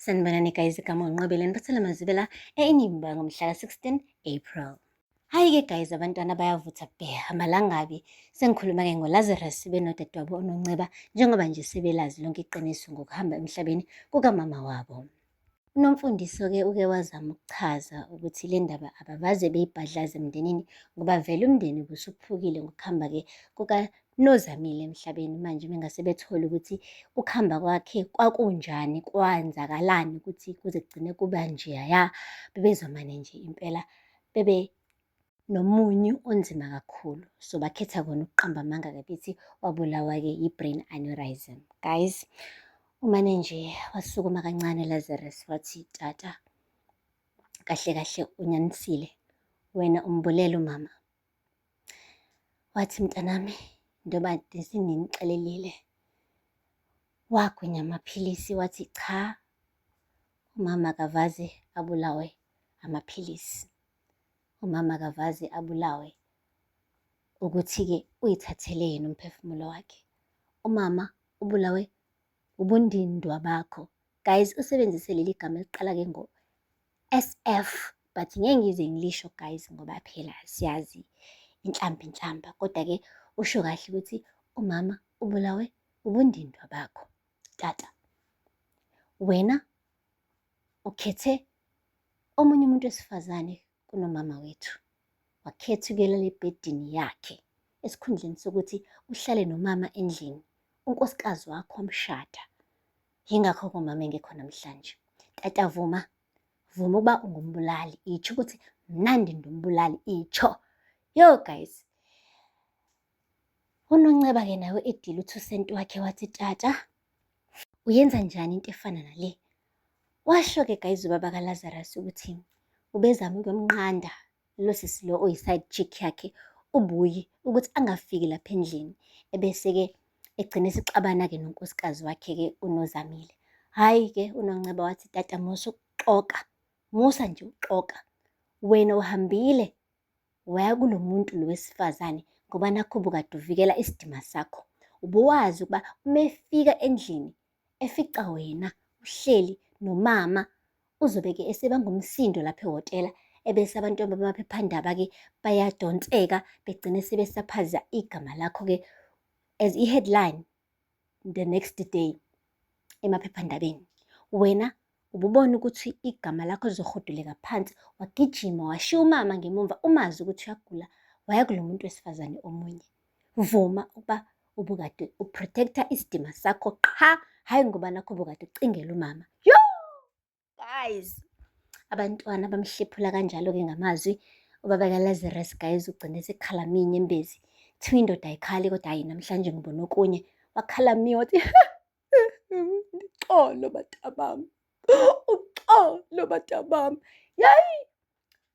Sanibonani guys, igama uNqobile niphathela amazibela e-Inimba ngomhla ka-16 April. Hhayi-ke guys, abantwana bayavutha bhe amalangabi. Sengikhuluma-ke ngoLazarus benodadewabo uNonceba njengoba nje sebelazi lonke iqiniso ngokuhamba emhlabeni kukamama wabo. UNomfundiso-ke uke wazama ukuchaza ukuthi le ndaba ababaze beyibhadlaze emndenini ngoba vele umndeni ubusuphukile ngokuhamba-ke kukaNozamile emhlabeni. Manje bengase bethole ukuthi ukuhamba kwakhe kwakunjani, kwenzakalani ukuthi kuze kugcine kuba njeyaya. Bebezomane nje impela bebe nomunyu onzima kakhulu. So bakhetha kona ukuqamba amanga-ke bethi wabulawa-ke yi-brain aneurysm. Guys, umane nje wasukuma kancane Lazarus wathi tata, kahle kahle unyanisile wena umbulele umama. Wathi mntanami njengoba senginixelelile, wagwinya amaphilisi wathi cha, umama akavaze abulawe amaphilisi. Umama akavaze abulawe ukuthi-ke uyithathele yena umphefumulo wakhe. Umama ubulawe ubundindwa bakho. Guys, usebenzise leli gama eliqala-ke ngo-SF but ngeke ngize ngilisho guys ngoba phela siyazi inhlamba inhlamba. Kodwa-ke usho kahle ukuthi umama ubulawe ubundindwa bakho. Tata, wena ukhethe omunye umuntu wesifazane kunomama wethu. Wakhetha ukuyolala ebhedini yakhe esikhundleni sokuthi uhlale nomama endlini. Unkosikazi wakho wamshada. Yingakho-ke umama engekho namhlanje. Tata vuma, vuma ukuba ungumbulali. Itsho ukuthi mnandi ndumbulali, itsho. Yo guys. UNonceba-ke nawe edila uthusenti wakhe wathi tata, uyenza njani into efana nale? Washo-ke guys ubaba kaLazarus ukuthi ubezama ukuyomnqanda lo sisi lo oyi-side chick yakhe uBuyi ukuthi angafiki lapha endlini ebese-ke egcine esexabana-ke nonkosikazi wakhe-ke uNozamile. Hhayi-ke uNonceba wathi tata musa ukuxoka, musa nje ukuxoka. Wena uhambile waya kulo muntu lo wesifazane ngoba nakhu ubukade uvikela isidima sakho. Ubuwazi ukuba uma efika endlini efica wena uhleli nomama uzobe-ke esebanga umsindo lapha ehhotela ebese abantu bamaphephandaba-ke bayadonseka begcine sebesaphaza igama lakho-ke as i-headline the next day emaphephandabeni. Wena ububona ukuthi igama lakho lizohuduleka phansi, wagijima washiya umama ngemumva umazi ukuthi uyagula, waya kulo muntu wesifazane omunye. Vuma ukuba ubukade uprotecta isidima sakho qha, hhayi ngoba nakho ubukade ucingela umama. Yo! Guys, abantwana bamhlephula kanjalo-ke ngamazwi ubaba kaLazarus guys ugcine sekhala inyembezi. Kuthiwa indoda ayikhali kodwa hhayi namhlanje ngibona okunye. Wakhala mi wathi uxolo bantabami, uxolo bantabami. Yayi!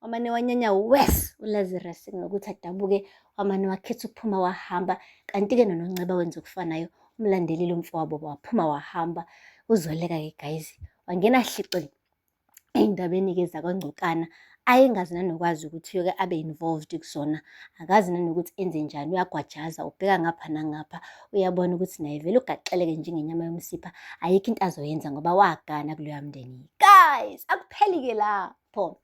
Wamane wanyanya worse uLazarus kunokuthi adabuke, wamane wakhetha ukuphuma wahamba. Kanti-ke noNonceba wenza okufanayo, umlandelile umfowabo waphuma wahamba. Uzoleka-ke guys, wangena hliqi ey'ndabeni-ke zakwaNgcokana ayengazi nanokwazi ukuthi uyoke abe involved kuzona. Akazi nanokuthi enze njani, uyagwajaza, ubheka ngapha nangapha, uyabona ukuthi naye vele ugaxeleke njengenyama yomsipha, ayikho into azoyenza ngoba wagana kuloya mndeni. Guys, akupheli-ke lapho.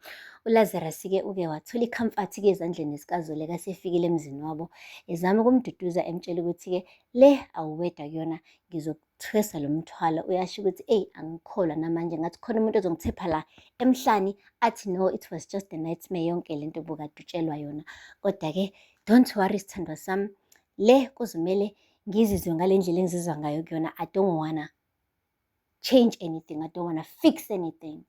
ULazarus-ke uke wathola i-comfort-ke ezandleni zikaZoleka esefikile emzini wabo, ezama ukumduduza emtshela ukuthi-ke le awuwedwa kuyona, ngizokuthwesa lo mthwalo. Uyasho ukuthi eyi angikholwa namanje ngathi khona umuntu ozongithepha la emhlani athi no it was just a nightmare yonke lento obukade utshelwa yona. Kodwa-ke don't worry sithandwa sami, le kuzomele ngizizwe ngale ndlela engizizwa ngayo kuyona. I don't wanna change anything, I don't wanna fix anything.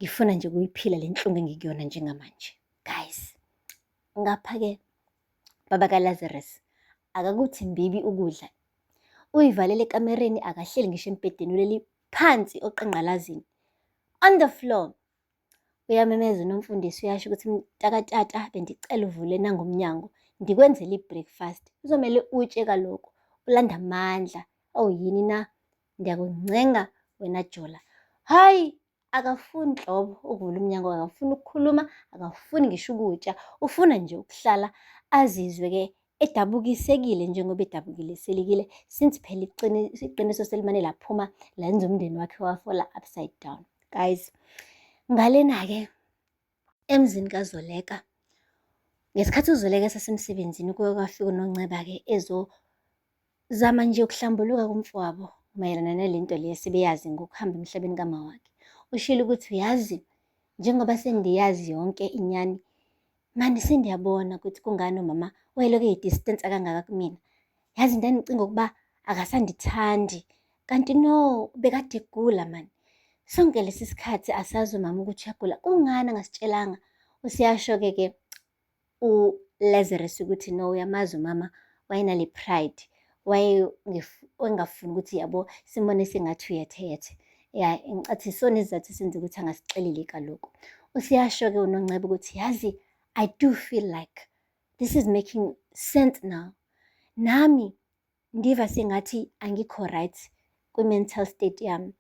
Ngifuna nje ukuyiphila le nhlungu engikuyona njengamanje. Guys, ngapha-ke baba kaLazarus akakuthi mbibi ukudla. Uyivalele ekamereni akahleli ngisho embhedeni uleli phansi oqanqalazini. On the floor. Uyamemeza uNomfundisi uyasho ukuthi mntakatata bendicela uvule nangomnyango ndikwenzele i-breakfast. Kuzomele utshe kaloku ulanda amandla. Oh yini na? Ndiyakuncenga wena Jola. Hayi akafuni nhlobo ukuvula umnyango, akafuni ukukhuluma, akafuni ngisho ukutya. Ufuna nje ukuhlala azizwe-ke Edabukisekile njengoba edabukiselekile since phela iqiniso selimane laphuma, lenza umndeni wakhe wafola upside down. Guys, ngalena-ke emzini kaZoleka, ngesikhathi uZoleka esasemsebenzini, kuke kwafika uNonceba-ke ezozama nje ukuhlambuluka kumfowabo mayelana nalento le sebeyazi ngokuhamba emhlabeni kamawakhe. Ushilo ukuthi uyazi njengoba sendiyazi yonke inyani, manje sendiyabona ukuthi kungani umama wayelokhu eyi-distance kangaka kumina. Yazi ndandicinga ukuba akasandithandi, kanti no, bekade egula mani. Sonke lesi sikhathi asazi umama ukuthi uyagula, kungani angasitshelanga? Useyasho-ke ke uLazarus ukuthi no, uyamazi umama, wayenale pride, wayengafuni ukuthi yabo simbone sengathi uyetheyethe. Ya, ngicathi isona isizathu esenza ukuthi angasixeleli kaloku. Useyasho-ke uNonceba ukuthi yazi, I do feel like this is making sense now. Nami ndiva sengathi angikho right kwi-mental state yami.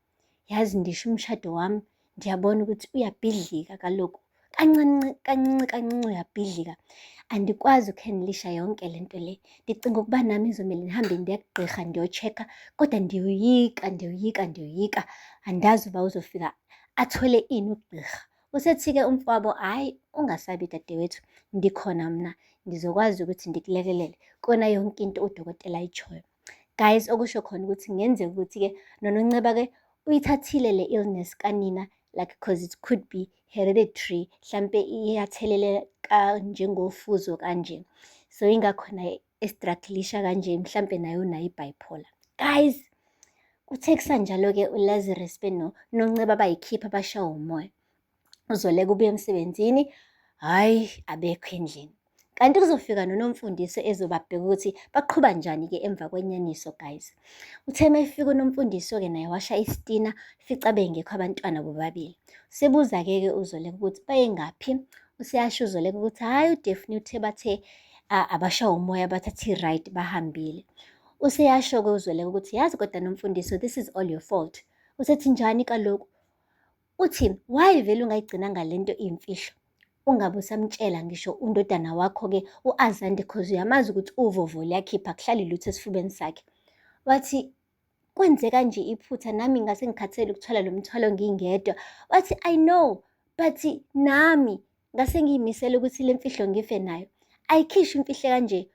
Yazi ndisho umshado wami, ndiyabona ukuthi uyabhidlika kaloku. Kancinci kancinci kancinci uyabhidlika. Andikwazi ukuhandlisha yonke le nto le. Ndicinga ukuba nami izomele ndihambe ndiye kugqirha ndiyo-check-a, kodwa ndiyoyika, ndiyoyika, ndiyoyika. Andazi uba uzofika athole ini ugqirha. Usethi-ke umfowabo, hhayi ungasabi dadewethu, ndikhona mna, ndizokwazi ukuthi ndikulekelele kona yonke into udokotela ayitshoyo. Guys, okusho khona ukuthi kungenzeka ukuthi-ke noNonceba-ke uyithathile le illness kanina, like cause it could be hereditary, hlampe iyatheleleka njengofuzo kanje. So ingakho naye e-strugglisha kanje, mhlampe naye unayo i-bipolar. Guys, kuthe kusanjalo-ke uLazarus benoNonceba bayikhipha bashawa umoya. Uzoleka ubuya emsebenzini, hhayi abekho endlini. Kanti kuzofika noNomfundiso ezobabheka ukuthi baqhuba njani-ke emva kwenyaniso guys. Uthe uma efika uNomfundiso-ke naye washa isitina, fica bengekho abantwana bobabili. Sebuza-ke ke uZoleka ukuthi bayengaphi. Useyasho uZoleka ukuthi hhayi uDaphne uthe bathe abashawa umoya bathatha i-ride bahambile. Useyasho-ke uZoleka ukuthi yazi kodwa Nomfundiso, this is all your fault. Usethi njani kaloku? Uthi why vele ungayigcinanga lento iyimfihlo? Ungabe usamtshela ngisho undodana wakho-ke u-Azande, cause uyamazi ukuthi uvovo liyakhipha, akuhlali lutho esifubeni sakhe. Wathi kwenzeka nje iphutha, nami ngase ngikhathele ukuthwala lo mthwalo ngingedwa. Wathi I know, but nami ngase ngiyimisele ukuthi le mfihlo ngife nayo. Ayikhishwe imfihlo kanje,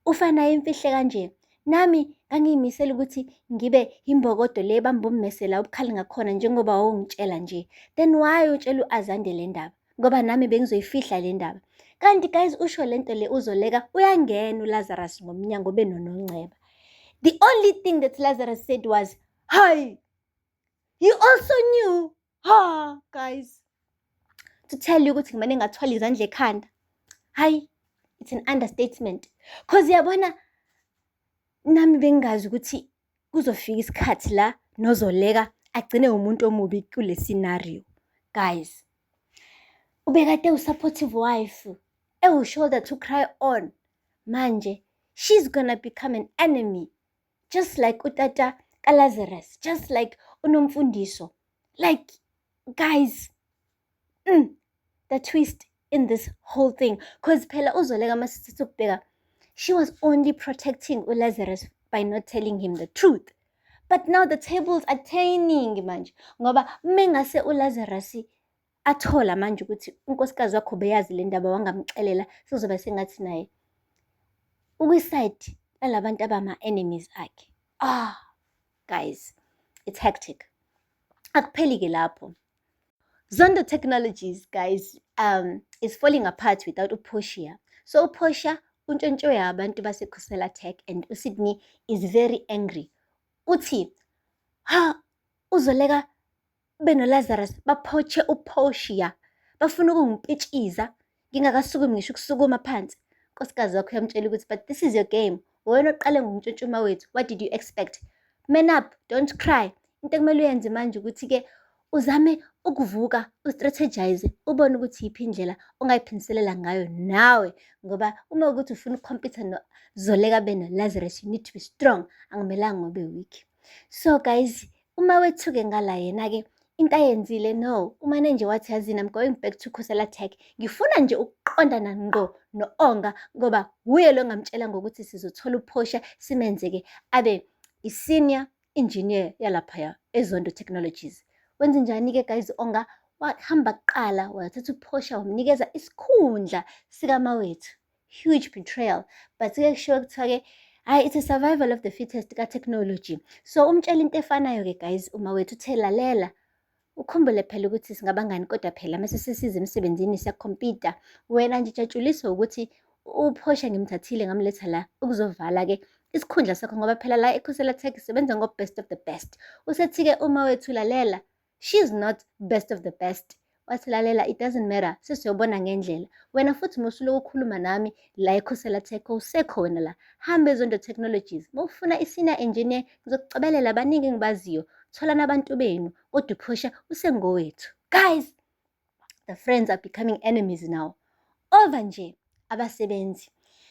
ufa nayo imfihle kanje. Nami ngangiyimisele ukuthi ngibe imbokodo le ebamba ummese la ubukhali ngakhona njengoba wawungitshela nje. Then why utshela u-Azande le ndaba? Ngoba nami bengizoyifihla le ndaba. Kanti guys, usho lento le uZoleka, uyangena uLazarus ngomnyango benoNonceba. The only thing that Lazarus said was, "Hi, you also knew." Ha, guys, to tell you ukuthi ngimane ngathwala izandla ekhanda. Hayi, it's an understatement. Cause yabona nami bengingazi ukuthi kuzofika isikhathi la noZoleka agcine umuntu omubi kule scenario. Guys, ubekade u-supportive wife, ewu-shoulder to cry on. Manje she's gonna become an enemy, just like utata kaLazarus, just like uNomfundiso. Like guys, the twist in this whole thing, cause phela uZoleka masithatha ukubheka, she was only protecting uLazarus by not telling him the truth. But now the tables are turning manje, ngoba mengase uLazarus athola manje ukuthi unkosikazi wakho beyazi le ndaba wangamxelela, sekuzoba sengathi naye ukwi-side lalabantu abama-enemies akhe. Ah guys, it's hectic. Akupheli-ke lapho. Zondo Technologies, guys, is falling apart without uPortia. So uPortia untshontshwe abantu baseKhusela Tech and uSydney is very angry. Uthi, ha, uZoleka benoLazarus baphoche uPortia, bafuna ukungipitshiza ngingakasukumi ngisho ukusukuma phansi. Nkosikazi wakho uyamtshela ukuthi but this is your game. Wena oqale ngokuntshontsha umawethu, what did you expect? Man up, don't cry. Into ekumele uyenze manje ukuthi-ke uzame ukuvuka, u-strategize, ubone ukuthi yiphi indlela ongayiphindiselela ngayo nawe, ngoba uma ukuthi ufuna uku-compete noZoleka beno-Lazarus, you need to be strong, akumelanga ube weak. So guys, uma wethuke ngala yena-ke Into ayenzile, no, umane nje wathi, "Yazini, I'm going back to Khosela Tech. Ngifuna nje ukuqondana ngqo no-Onga, ngoba wuye lo engamtshela ngokuthi sizothola uPortia, simenze-ke abe i-senior engineer yalaphaya eZondo Technologies." Wenzenjani-ke guys Onga? Wahamba kuqala, wathatha uPortia, wamnikeza isikhundla sikaMawethu. Huge betrayal. But-ke kushiwo kuthiwa-ke hhayi, it's a survival of the fittest ka-technology. So umtshela into efanayo-ke guys uMawethu, uthe, "Lalela, ukhumbule phela ukuthi singabangani, kodwa phela mase sesiza emsebenzini siya-compete-a. Wena nje jatshuliswa ukuthi uPortia ngimthathile, ngamletha la ukuzovala-ke isikhundla sakho, ngoba phela la eKhosela Tech sisebenza ngo-best of the best." Usethi-ke uMawethu, "Lalela, she's not best of the best." Wathi, "Lalela, it doesn't matter, sesiyobona ngendlela. Wena futhi musuloku ukhuluma nami la eKhosela Tech, awusekho wena la. Hamba eZondo Technologies. Mawufuna i-senior engineer, ngizokucebelela, baningi engibaziyo. Tholani abantu benu, kodwa uPortia usengowethu." Guys, the friends are becoming enemies now. Over nje abasebenzi.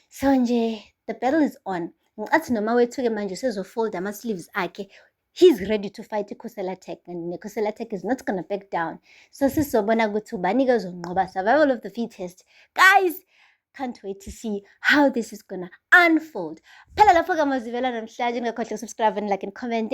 So nje the battle is on. Ngicathi noMawethu-ke manje usezo-fold ama-sleeves akhe. He's ready to fight iKhosela Tech, and neKhosela Tech is not gonna back down. So sizobona ukuthi ubani-ke ozonqoba, survival of the fittest. Guys, can't wait to see how this is gonna unfold. Phela lapho-ke mazivela namhlanje, ningakhohlwa subscribe and like and comment.